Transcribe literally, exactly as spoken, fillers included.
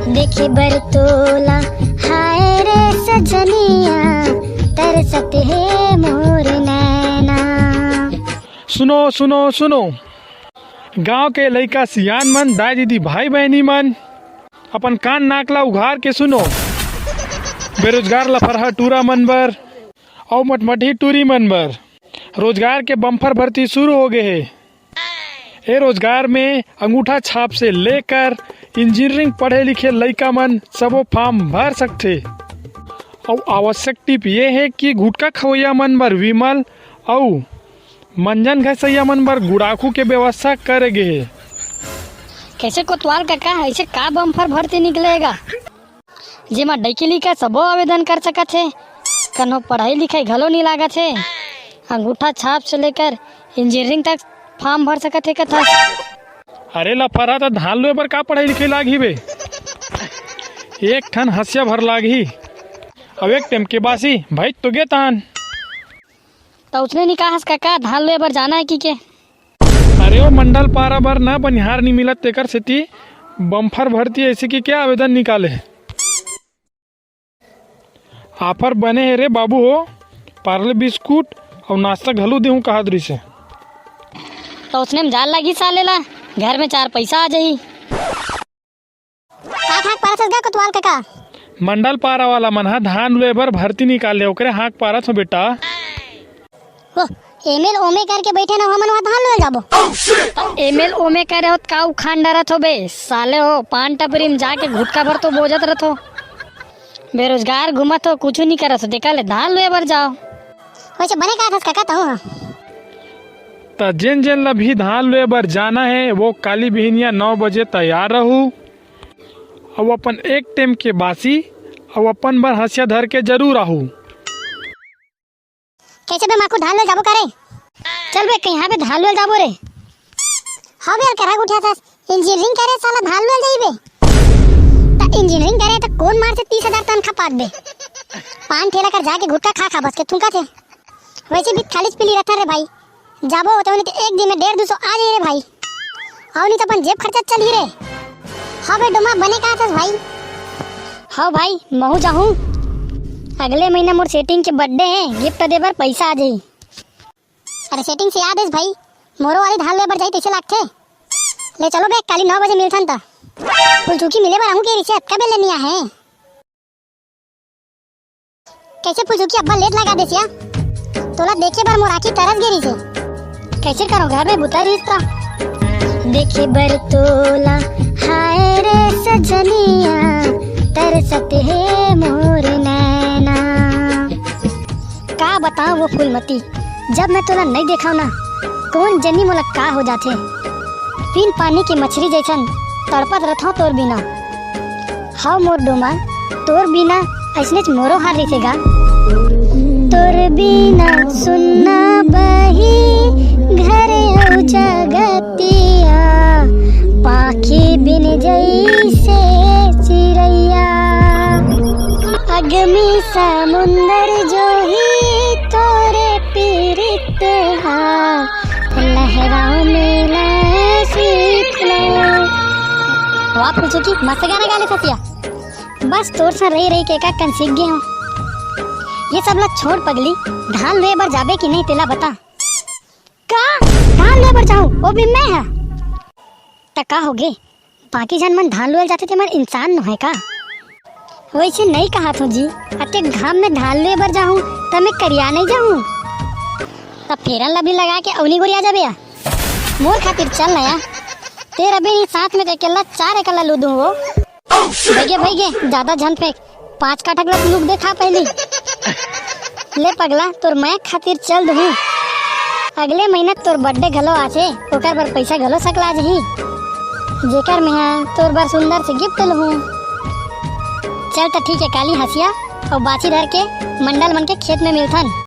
देखे बर तोला, हाय रे सजनिया, तरसत हे मोर नैना। सुनो, सुनो, सुनो। गांव के लइका सियान मन, दाई दीदी, भाई बहिनी मन, अपन कान नाक ला उघार के सुनो। बेरोजगार लफरहा टूरा मन बर अउ मटमटही टूरी मन बर रोजगार के बम्फर भर्ती शुरू हो गे हे। ए रोजगार में अंगूठा छाप से लेकर इंजीनियरिंग पढ़े लिखे लइका मन सबो फॉर्म भर सकथे। अउ आवश्यक टिप ये हे कि गुटखा खवैया मन बर विमल अउ मंजन घसैया मन बर गुड़ाखू के व्यवस्था करे गे हे। कैसे कोतवाल कका, ऐसे का बम्फर भर्ती निकलेगा, जेमा डइकी लइका सबो आवेदन कर सकत हे, कन्हो पढ़ाई लिखाई घलो नी लागत हे, अंगूठा छाप से लेकर इंजीनियरिंग तक फॉर्म भर सकत हे कथा। अरे लफरहा, त धान लुए बर का पढ़ाई लिखाई लागही बे? एक ठन हसिया भर लागही, अउ एक टेम के बासी भाई तो गे तान। त उसने नी कहा हस कका, धान लुए बर जाना हे कि के? अरे ओ मंडल पारा बर ना बनिहार नी मिलत, तेकर सेती बम्फर भर्ती ऐसे कि क्या आवेदन निकाले हे। ऑफर बने हे रे बाबू हो, पार्ले बिस्कुट अउ नाश्ता घलो देहूं कहत रहिसे। त उसने म जाल लागी साले ला, घर में चार पैसा आ जाही। का खाक पारत हस गा कोतवाल कका? मंडल पारा वाला मन ह धान लुए बर भर्ती निकाले, ओकरे हाक पारत हो बेटा। ओह, एमेल ओमे करके बैठे ना, हमन वहाँ धान लुए जाबो। एमेल ओमे करे होत का उखान डरत हो बे साले हो, पान टपरी में जाके घुटका भर तो बोजत रहत हो। बेरोजगार घूमत हो, कुछ नहीं करत हो, देखा ले धान लुए बर जाओ। वैसे बने का थस कका तहूँ ह? त जेन जेन ला भी धान लुए बर जाना हे, वो काली बिहनिया नौ बजे तैयार रहू। अउ अपन एक टेम के बासी अउ अपन बर हंसिया धर के जरूर आहू। कैसे बे माकू, धान ले जाबो करे? चल बे, कहीं बे धान ले जाबो रे। हाँ बे, यार, करा उठा था, इंजीनियरिंग करे साला धान ले जाई बे। त इंजीनियरिंग करे त कौन मार से तीस हजार तनखा पात बे? पान ठेला कर जाके गुटखा खा खा बस के थूका थे। वैसे भी खाली पीली रहता रे भाई। जाबो तो नहीं तो एक दिन में डेढ़ दो सौ आ जाई रे भाई। अउ नहीं तो अपन जेब खर्चा चलही रे। हाँ बे डोमा, बने का थस भाई? हाँ भाई, महू जाहूँ। अगले महीना मोर सेटिंग के बर्थडे हे, गिफ्ट दे बर पैसा आ जाई। अरे सेटिंग से याद हे भाई, मोरो वाली धान ले बर जाई तैसे लागथे। ले चलो बे, काली नौ बजे मिलथन त। फुलचुकी मिले बर आहूँ के रिसे अतका बेर ले नी आहे। कैसे फुलचुकी अब्बा लेट लगा देसिया? तोला देखे बर मोर आँखी तरस गे रिसे। कैसे करो घर में बुता रिस त? देखे बर तोला, हाय रे सजनिया, तरसत हे मोर नैना। का बताओ वो फूलमती, जब मैं तोला नहीं देखाव ना, कौन जनी मोला का हो जाथे। बिन पानी के मछरी जैसन तड़पत रथव तोर बिना। हव मोर डोमा, तोर बिना अइसनेच मोरो हाल रहिथे गा। तोर बिना सुन्ना बही घर अउ जगतिया, पाखी बिन जैसे चिरैया। अगमी समुंदर जोही तोरे पीरित हा, लहराव में लय सीख लो। वाह फुलचुकी, मस्त गाना गा ले ससिया। बस तोर सा रही रही के का कन सीख गए हो। ये सब ला छोड़ पगली, धान लुए बर जाबे कि नहीं तेला बता। का? धान लुए बर जाहूँ, वो भी मैं हा? त का होगे? बाकी झन मन धान लुए जाथे, ते मन इंसान नो है का? वैसे नहीं कहा थो जी, अतेक घाम में धान लुए बर जाहूँ, त मैं करिया नहीं जाहूँ? त फेरन लबली लगा के अवनी गोरिया जाबे या? मोर खातिर चल ना या। तेर अभी साथ में अकेला चार एकला लू दूँ वो। भैगे, भैगे, ज्यादा झन फेंक। पाँच काठक ला लुक देखा पहली। ले पगला, तोर मैं खातिर चल दूँ। अगले महीना तोर बर्थडे घलो आथे, ओकर बर पैसा घलो सकला जही, जेकर मेहा तोर बर सुंदर से गिफ्ट लूँ। चल त ठीक है, काली हंसिया अउ बाछी धर के मंडल मन के खेत में मिलथन।